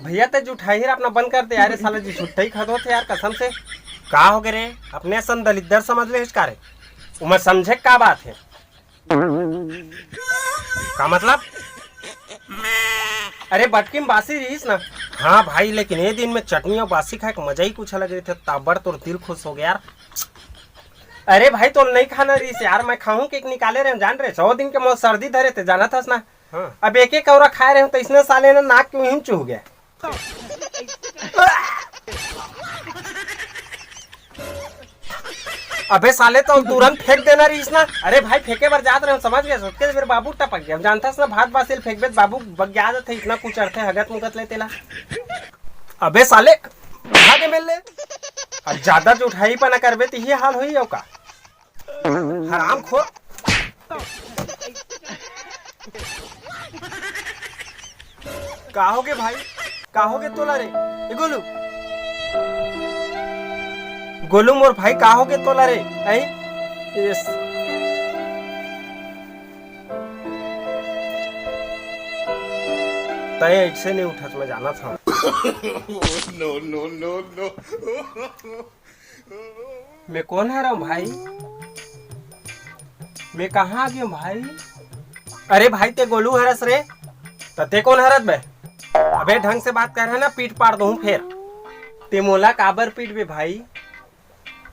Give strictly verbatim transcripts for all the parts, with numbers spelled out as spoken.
भैया, ते जुठाही रे अपना बंद कर दे यार, ये साला जी झूठा ही खदोत हे यार, कसम से। का हो गे रे? अपने सन दलिद्दर समझ ले हिचका रे। उमा समझे का बात हे? का मतलब? अरे बटकी में बासी रहिस ना। हाँ भाई, लेकिन ये दिन में चटनी और बासी खाए के मजा ही कुछ अलग रहिथे। ताबड़ तोर दिल खुश हो गया यार। अरे भाई, तोर नहीं खाना रहिस यार, मैं खाहूं के निकाले रहे, जान रहे, सौ दिन के मोर सर्दी धरे थे, जानत हस ना। हाँ। अब एक एक कौरा खाए रहे हूं, तो इसने साले ना नाक के उहिम चुह गया। अबे साले, तो तुरंत फेंक देना रहिस ना। अरे भाई, फेंके बर जात रहे हूं, समझ गए, सोच के मेरे बाबू टपक गया। जानता ना, भात बासी ल फेंकबे त बाबू बग्या जाथे, इतना कुछ अर्थ है हगत मुगत ले तेला। अबे साले, भागे मिल ले। अब ज्यादा जुठाई पना करबे त ये हाल होई अउ का? हरामखोर। का होगे भाई? का होगे तोला रे? ए गोलू। गोलू मोर भाई, का होगे तोला रे? ऐ? यस। तय ऐसे नहीं उठस, मैं जाना था। No, no, no, no। मैं कोन हरंव भाई? मैं कहाँ आ गेंव भाई? अरे भाई, ते गोलू हरस रे, त ते कोन हरत बे? अबे ढंग से बात कर, है ना, पीट पाड़ दूँ फेर। ते मोला काबर पीटबे भाई?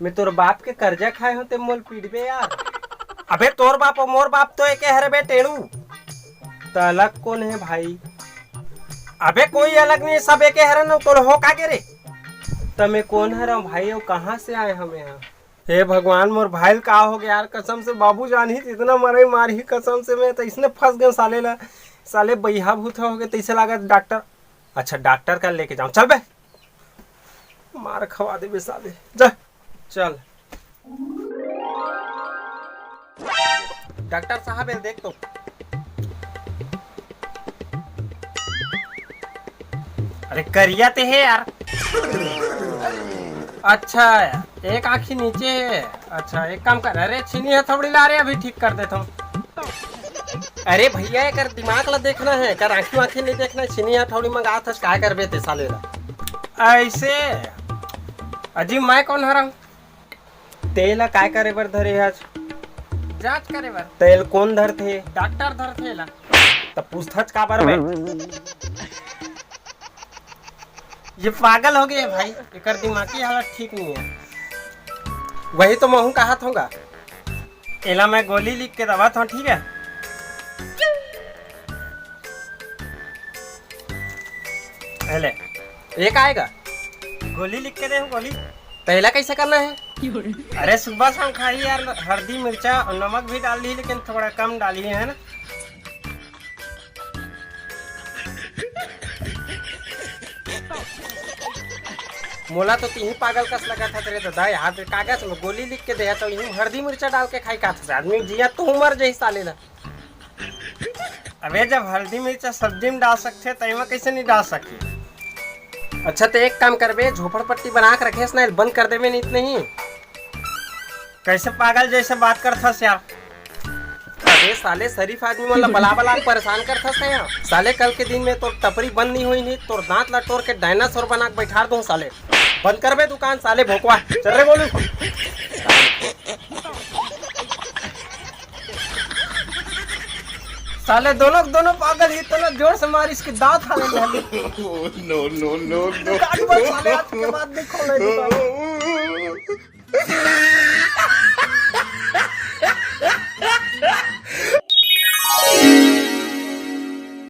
मैं तोर बाप के कर्जा खाए हूँ, ते मोल पीटबे यार। अबे तोर बाप अउ मोर बाप तो एके हरे बे टेड़ू। त अलग कोन हे भाई? अबे कोई अलग नहीं, सब एके हरन। तोर हो का के रे? त मैं कोन हरंव भाई, अउ कहाँ से आए हमें यहाँ? हे भगवान, मोर भाई ल का हो गया यार? कसम से बाबू जानही त इतना मरई मारही, कसम से मैं त इसने फंस गेंव साले ला। साले बइहा भूत हो गए, तैसे लागत डॉक्टर। अच्छा, डॉक्टर का लेके जाऊँ, चल बे। मार खवा देबे साले, जा। चल। डॉक्टर साहब, ये देख तो। अरे करिया ते हे यार। अच्छा, एक आँखी नीचे हे। अच्छा, एक काम कर, अरे छीनी हथौड़ी ला रे, अभी ठीक कर देथंव। अरे भैया, एकर दिमाग ला देखना हे, एकर आँखी वाँखी नहीं देखना हे। छीनी हथौड़ी मंगात हस, काय करबे ते साले ला? ऐसे? अजी, मैं कोन हरंव? तेला काय करे बर धरे हस? जांच करे बर। तेल कोन धरथे? डॉक्टर धरथे ला। त पूछथच काबर बे? ये पागल हो गए भाई, एकर दिमागी हालत ठीक नहीं है। वही तो महूं कहत हंव गा। एला मैं गोली लिख के दवात हंव, ठीक है? ए ले, ये का आय गा? गोली लिख के दे हूँ, गोली। त एला कैसे करना है? अरे सुबह शाम खाही यार, हल्दी, मिर्चा और नमक भी डाल दी, लेकिन थोड़ा कम डाली है ना। मोला तो तिही पागल कस लगत हस रे दादा, यहाँ पे कागज में गोली लिख के दे, तो यूं हल्दी मिर्चा डाल के खाई का था आदमी, जिया तू मर जाही साले ला। अबे जब हल्दी मिर्चा सब्जी में डाल सकथे, त एमा कैसे नहीं डाल सकथे? अच्छा, तो एक काम करबे, झोपड़पट्टी बना के रखे हस ना, बंद कर देबे नहीं तो नहीं। कैसे पागल जैसे बात करथस यार? अबे साले, शरीफ आदमी मन ला बला बला के परेशान करथस यार। साले, कल के दिन में तोर टपरी बंद नहीं होई नहीं, तोर दांत ला तोड़ के डायनासोर बना के बैठा दूं साले। बंद करबे दुकान साले भोकवा। चल रे गोलू। साले दोनों दोनों पागल ही इतना जोर से मारिस कि दांत हाले लगे। No, no, no, no। दुकान बंद साले, आज के बाद नहीं खोले दुकान।